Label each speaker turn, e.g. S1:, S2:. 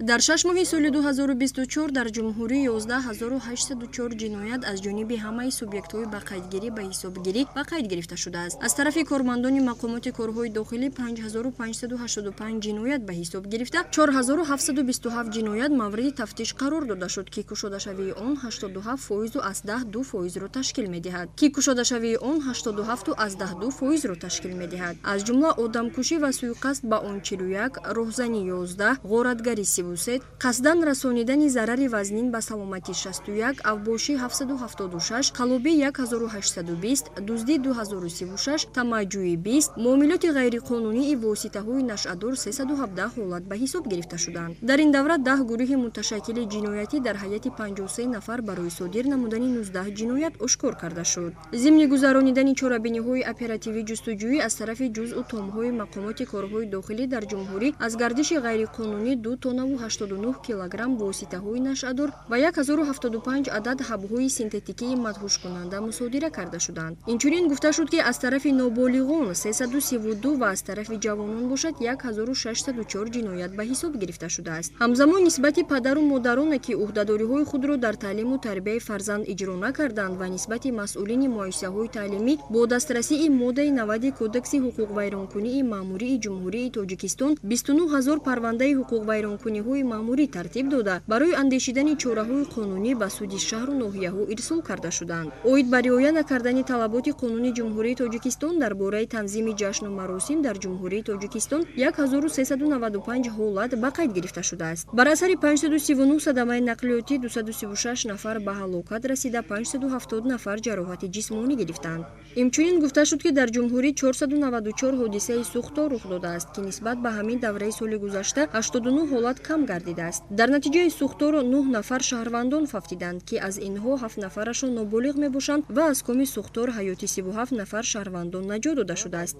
S1: Дар 6 моҳи соли 2024 дар ҷумҳурӣ 11 804 ҷиноят аз ҷониби ҳамаи субъектҳои ба қайдгирӣ, ба ҳисобгирӣ ба қайд гирифта шудааст. Аз тарафи кормандони мақомоти корҳои дохилӣ 5585 ҷиноят ба ҳисоб гирифта, 4727 ҷиноят мавриди тафтиш қарор дода шуд, ки кушодашавии он 87,2 фоизро ташкил медиҳад, ки кушодашавии он 87,2 фоизро ташкил медиҳад. Аз ҷумла одамкушӣ ва сӯйқасд ба он 41, роҳзанӣ 11, ғоратгарӣ 33, қасдан расонидани зарари вазнин ба саломатӣ 61, авбошӣ 776, қаллобӣ 1820, дуздӣ 2036, тамаъҷӯӣ 20, муомилоти ғайриқонунии воситаҳои нашъадор 317 ҳолат ба ҳисоб гирифта шуданд. Дар ин давра 10 гурӯҳи муташаккили ҷиноятӣ дар ҳайати 53 нафар барои содир намудани 19 ҷиноят ошкор карда шуд. Зимни гузаронидани чорабиниҳои оперативӣ ҷустуҷӯӣ аз тарафи ҷузъу томҳои мақомоти корҳои дохилӣ дар ҷумҳурӣ аз гардиши ғайриқонунӣ 2 тоннаву 89 килограмм воситаҳои нашъадор ва 1075 адад ҳабҳои синтетикии мадҳушкунанда мусодира карда шуданд. Инчунин гуфта шуд, ки аз тарафи ноболиғон 332 ва аз тарафи ҷавонон бошад, 1604 ҷиноят ба ҳисоб гирифта шудааст. Ҳамзамон нисбати падару модароне, ки ӯҳдадориҳои худро дар таълиму тарбияи фарзанд иҷро накарданд, ва нисбати масъулини муассисаҳои таълимӣ бо дастрасии моддаи 90 Кодекси ҳуқуқвайронкунии маъмурии Ҷумҳурии Тоҷикистон 29 000 парвандаи ҳуқуқвайронкуниҳои маъмурӣ тартиб дода, барои андешидани чораҳои қонунӣ ба суди шаҳру ноҳияҳо ирсол карда шуданд. Оид ба риоя накардани талаботи Қонуни Ҷумҳурии Тоҷикистон дар бораи танзими ҷашну маросим дар Ҷумҳурии Тоҷикистон 1395 ҳолат ба қайд гирифта шудааст. Бар асари 539 садамаи нақлиётӣ 236 нафар ба ҳалокат расида, 570 нафар ҷароҳати ҷисмонӣ гирифтанд. Инчунин гуфта шуд, ки дар ҷумҳурӣ 494 ҳодисаи сӯхтор рух додааст, ки нисбат ба ҳамин давраи соли гузашта 89 ҳолат кам гардидааст. Дар натиҷаи сӯхтор нӯҳ нафар шаҳрвандон фавтиданд, ки аз инҳо ҳафт нафарашон ноболиғ мебошанд, ва аз коми сӯхтор ҳаёти 37 нафар шаҳрвандон наҷот дода шудааст.